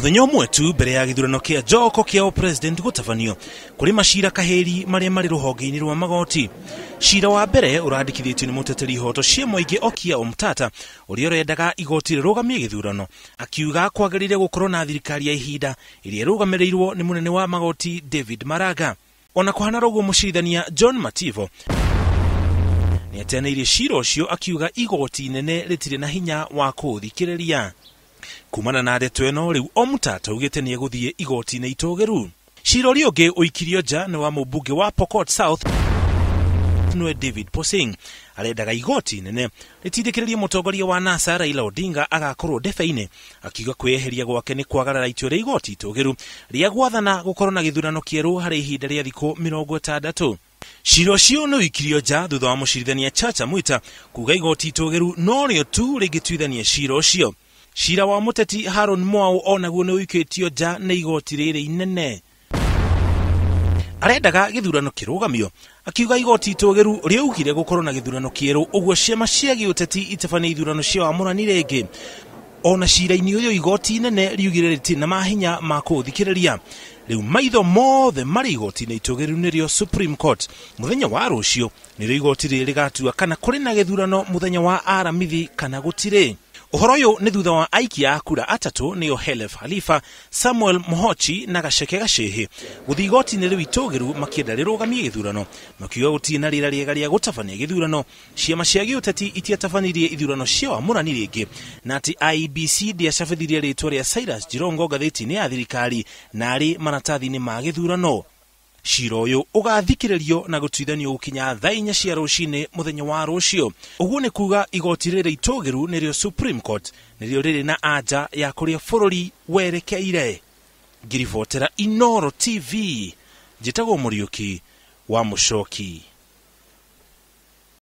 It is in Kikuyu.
Muthenya ũmwe tu mbere ya gĩthurano kĩa Joko kĩa president gũtabanio kũrĩ macira kahĩri marĩa marĩ rũhonge-inĩ rwa magoti. Cira wa mbere ũrandĩkithĩtio nĩ mũteteri ihoto cia mũingĩ Okiya Omtata ũrĩa ũrendaga igoti rĩrũgamie gĩthurano, akiuga kwagĩrĩire gũkorwo na thirikari ya ihinda ĩrĩa ĩrũgamĩrĩirwo nĩ mũnene wa magoti David Maraga. Ona kũhana ũguo mũcirithania John Mativo nĩateanĩirie cira ũcio akiuga igoti inene rĩtirĩ na hinya wa kũũthikĩrĩria. Kumana na ndeto ĩno rĩu Omtata augĩte nĩ egũthiĩ igoti-inĩ itũgĩru. Cira ũrĩa ũngĩ ũikirio nja nĩ wa mũmbunge wa Pokot South nĩwe David Posing. Arendaga igoti inene rĩtindĩkĩrĩrie mũtongoria wa NASA Raila Odinga agakorwo ndebe-inĩ, akiuga kwĩyeheria gwake nĩ kwagarara itua rĩa igoti itũgĩru rĩa gwathana gũkorwo na gĩthurano kĩerũ harĩ ihinda rĩa thikũ 60. Cira ũcio nĩ ũikirio nja thutha wa mũcirithania Chacha Mwita kuga igoti itũgĩru norĩo tu rĩngĩtuithania cira ũcio. Cira wa mũteti Haron Mwau onaguo nĩ ũikĩtio nja nĩ igoti rĩrĩ inene. Arendaga gĩthurano kĩrũgamio, akiuga igoti itũgĩru rĩaugire gũkorwo na gĩthurano kĩerũ ũguo ciama cia gĩũteti itabanie ithurano cia wamũrani rĩngĩ. Ona cira-inĩ ũyũ igoti inene riugire rĩtirĩ na mahinya ma kũũthikĩrĩria. Rĩu maitho mothe marĩ igoti-inĩ itũgĩru nĩrĩo Supreme Court. Mũthenya wa rũciũ nĩrĩo igoti rĩrĩ rĩgatua kana kũrĩ na gĩthurano mũthenya wa Aramithi kana gũtirĩ. Ũhoro ũyũ nĩ thutha wa aikia a kura atatũ nĩo Khelef Khalifa, Samuel Mohochi na Gacheke Gacehe gũthiĩ igoti-inĩ rĩu itũgĩru makĩenda rĩrũgamie gĩthurano, makiuga gũtirĩ na rĩera rĩega rĩa gũtabania gĩthurano. Ciama cia gĩũteti itiatabanirie ithurano cia wamũrani rĩngĩ, na atĩ IEBC ndĩacabithirie rĩtwa rĩa Cyrus Jirongo ngathĩti-inĩ ya thirikari na arĩ maratathi-inĩ ma gĩthurano. Cira ũyũ ũgathikĩrĩrio na gũtuithanio gũkinya thaa 4 cia rũcinĩ mũthenya wa rũciũ. Ũguo nĩ kuga igoti rĩrĩ itũgĩru nĩrĩo Supreme Court nĩrĩo rĩrĩ na anja ya kũrĩa bũrũri werekeire. Ngiribotera Inooro TV, njĩtagwo Mũriũki wa Mũcoki.